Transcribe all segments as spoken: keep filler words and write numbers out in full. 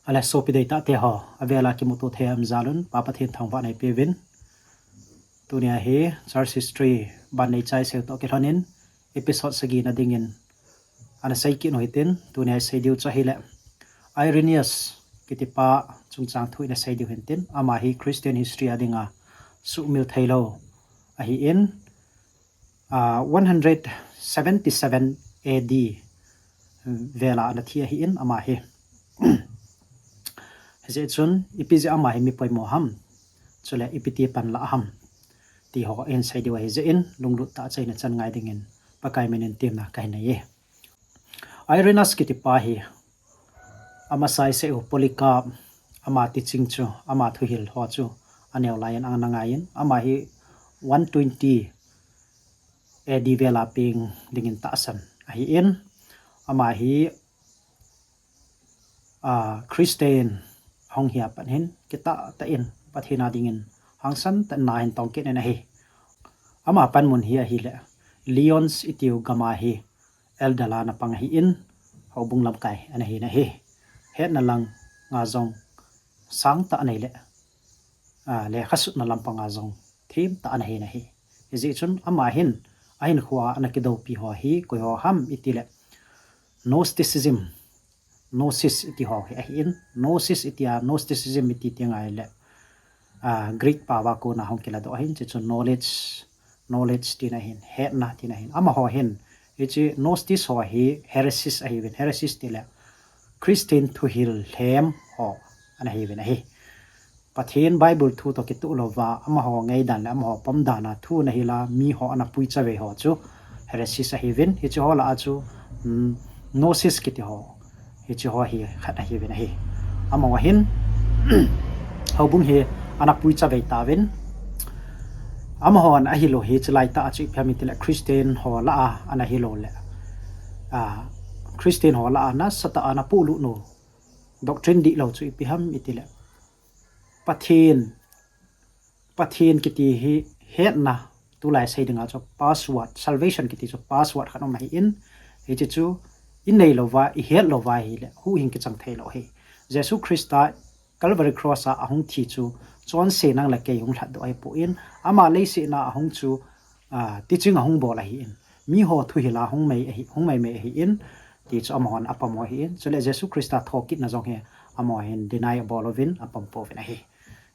Ale sopi deitah te ho, avela kimuto thei a um jal un, Pa Pathen thangvahna ipeuvin. Tunia hi Church History ban neichai seh u toh kilhonin, episode sagi na dingin ana sei kit u hitin, tunia isei diu chu ahile, Irenaeus kitipa chungchang thu ina sei diu hintin, ama hi Christian history a dinga suhmil theilou ahin, ah, one hundred seventy-seven A D vela ana thi ahin ama hi. Hijeh chun, ipi jeh a ama hi mi poimo ham, chule ipi ti pan la ham, ti ho hin sei diu ahi jeh in, lunglut tah a achaina chan ngai dingin, Pakai minin temna kahin nei e. Irenaeus kitipa hi, amasa isei u Polycarp, ama teaching chu, ama thuhil ho chu, aneo lai in ana ngaiyin, ama hi one twenty A D vela peng dingin tahsan ahin, ama hi, ah, Christian hung hia pat hin, kitah tah in, Pathen a dingin, hangsan tah in na ahin tong kit in ahi. Ama panmun hi ahile, Lyons itiu gama hi, elder a ana pang ahin, houbung lamkai ana hin ahi. Hetna langa jong, sangtah anei le, ah, lekha sutna lampanga jong, themtah ana hin ahi. Hijeh chun ama hin, ahinkhoa ana kidoupi ho hi, koi ho ham itile, Gnosticism, Gnosis iti ho hi ahin, Gnosis itia, Gnosticism iti ti ngai le, ah, Greek paova kona hung kiladoh ahin, hiche chu knowledge, knowledge tina ahin, hetna tina ahin. Amaho hin, hiche Gnosis ho hi heresies ahiuvin, heresies tile Christian thuhil lhem ho ana hiuvin ahi. Pathen Bible thu toh kitoh louva, amaho ngaidan le amaho pomdan a thu ana hil a, miho ana puicha vei ho chu heresies ahiuvin, hiche ho lah a chu, mm, Gnosis kiti ho, hiche ho hi khat ahiuvin ahi. Amaho hin, houbung hi ana puicha vei tauvin, amahon ahil u hi hiche laitah a chu ipi ham itile Christian ho lah a ana hil u le, ah, Christian ho lah a nasatah a ana polut u doctrine dihlou chu ipi ham itile, Pathen, Pathen kiti hi hetna, tulai sei dinga chu password, salvation kiti chu password khat um ahin, hiche chu inei louva, ihet louva ahile, huhhing kichang theilou ahi. Jesu Christa Calvary Cross a ahung thi chu, chonse nang le kei hung lhatdoh ahipon, ama leiset a ahung chu, ah, teaching ahung bol ahin, miho thuhil a hung mai ahi, hung maimai ahin, ti chu amahon apom u ahin, chule Jesu Christa thokitna jong hi, amahon deny abol uvin, apom pouvin ahi.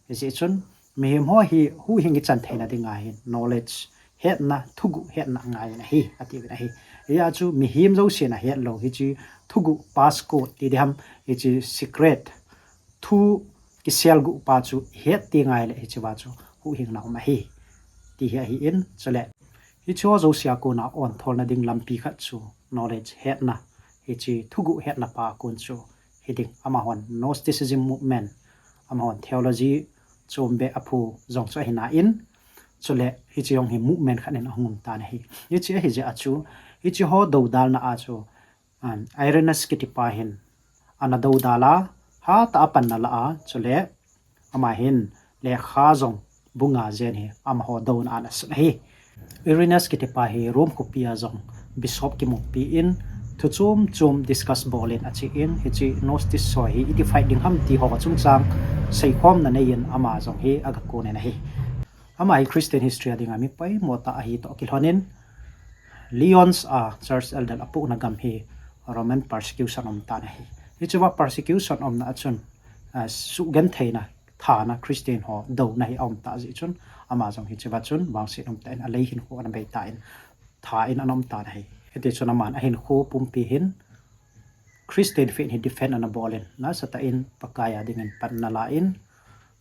Hijeh chun, mihem ho hi huhhing ichan theina dinga hin, knowledge, hetna, thuguh hetna angaiyin ahi, atiuvin ahi. Hijeh a chu, mihem jousen ahetlou, hiche thuguh passcode ti diham, hiche secret, thu kiselguh pa chu ihet teng ngai le hichea chu huhhingna um ahi, ti hi ahin, chule hicheho jousea kona ontholna ding lampi khat chu knowledge, hetna, hiche thuguh hetna pa kon chu hiding, amahon Gnosticism movement, amahon theology chombeh aphu jong chu ahinain, chule hiche jong hi movement khat in ahung um tan ahi. Hiche ahijeh a chu, hicheho doudalna a chu, um, Irenaeus kitipa hin ana doudal a, hatah a panna alah a, chule ama hin lekha jong bunga jen hi amaho douna a ana sun ahi. Irenaeus kitipa hi Rome khopi a jong bishop kimupi in, thu chom chom discuss bol in achen, hiche Gnosis ho hi iti fight ding ham ti ho chungchang seikhomna neiyin ama jong hi aga kon in ahi. Ama hi Christian history a dinga mi poimo tah ahi toh kilhonin, Lyons a church elder apohna gam hi Roman persecution um tan ahi. Hichea persecution umna a chun, ah, suhgentheina, thana Christian ho douna hi aum tah jeh chun, ama jong hichea chun vangset umtah in alei hinkho ana bei tan, tha in ana um tan ahi. Hitichun aman ahinkho pumpi hin Christian faith hi defend ana bol in, nasatah in Pakai a dingin pan ana la in,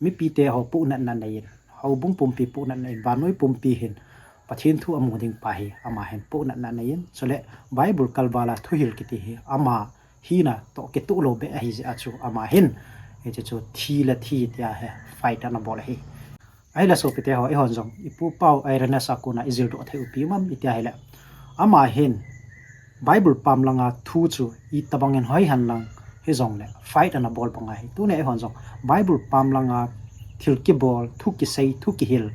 mipite ho puhnatna anei in, houbung pumpi puhnatna anei in, vannoi pumpi hin Pathen thu amu ding pa hi ama hin puhnatna anei in, chule Bible kalval a thuhil kiti hi ama hina toh kitoh lou beh ahijeh a chu ama hin, hiche chu thi le thi tia hi fight ana bol ahi. Ahile sopite ho, eihon jong ipu pau Irenaeus a kona ijildoh thei u ipi um am itia ahile, ama hin Bible pam langa thu chu itobang in hoi henlang hijongle fight ana bol banga hi, tunia eihon jong Bible pam langa thil kibol, thu kisei, thu kihil,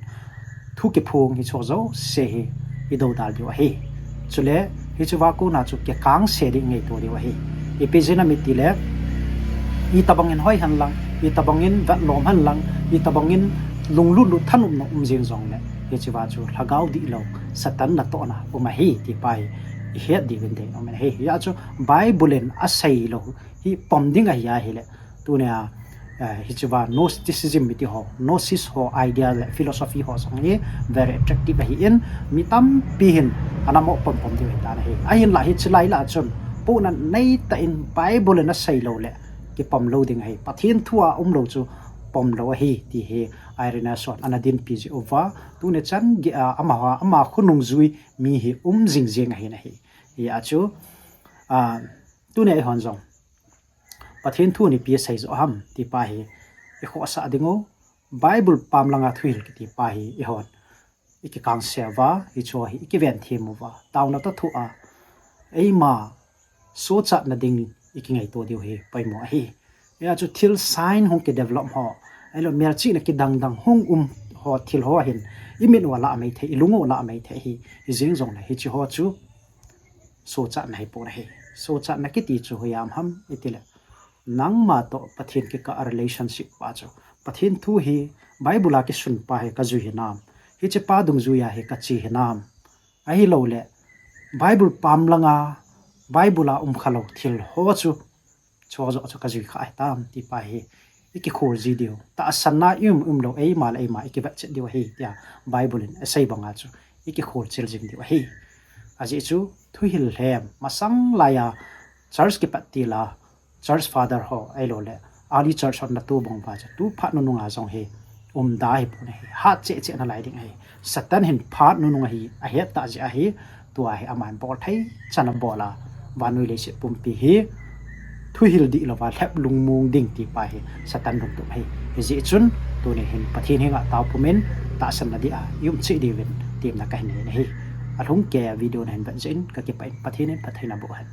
thu kiphong hicheho jouse hi idoudal diu ahi. Chule hichea kona chu kikangse ding ngaito diu ahi. Ipi jeh ham itile, Itobangin hoi henlang, itobangin vetlom henlang, itobangin lunglut lut thanopna um jeng jongle, hichea chu lhagao dihlou, Satan natohna um ahi ti pa hi ihet diuvin deium ahi. Hijeh chun Bible in aseilou hi pom ding ahi ahile, tunia, eh, hichea Gnosticism iti ho, Gnosis ho idea le philosophy ho jong hi very attractive ahin, mi tampi hin ana mo pom pom diu ahitan ahi. Ahinla hiche lai lah a chun, pohnat neitah in Bible in aseilou le kipom lou ding ahi. Pathen thu a umlou chu pomlou ahi ti hi Irenaeus hon ana dinpi jeh uva, tuni chan geiya, ama, ama khonung jui mi hi um jing jeng ahin ahi. Hijeh chun, a, tunia eihon jong Pathen thu in ipi asei joh ham ti pa hi ikhohsah dingu, Bible pam langa thuhil kiti pa hi eihon ikikangse uva, hicheho hi ikiven them uva, taona toh thoa eima sochatna ding ikingaito diu hi poimo ahi. Hijeh chun thil science hung kidevelop ho, ahilou melchihna kidang dang hung um ho, thil ho hin imit uva lah mei thei, ilung uva lah mei thei ahi. Hijeng jongle hicheho chu sochatna hipon ahi. Sochatna kiti chu hoiya um ham itile, nangma toh Pathen kikah a relationship pa chu, Pathen thu hi Bible a kisun pa hi kajui hinam, hiche pa dungjuiya hi kache hinam, ahiloule Bible pam langa, Bible a um khalou thil ho chu, chuho joh chu kajui kha ahitam ti pa hi ikikhol ji diu, tahsanna ium umlou, eima le eima ikivetchet diu ahi tia Bible in asei banga chu ikikhol chil jing diu ahi. Ajeh chu thuhil lhem masang laiya church kipat til a, church father ho ahiloule early church hon natoh bang uva chu tu phat nunung a jong hi umda hipon ahi. Hat cheh cheh nalai ding ahi. Satan hin phat nunung ahi ahet tah jeh ahi, tua hi aman bol thei chan abol a, vannoi leiset pumpi hi thuhil dihlouva lhep lungmong ding ti pa hi Satan lungtup ahi. Hijeh chun tuni hin Pathen henga taopum in tahsanna dia ium cheh diuvin temna kahin nei ahi. Alhung keiya video nahin vet jeh in kakipah in, Pathen in phatthei naboh hen.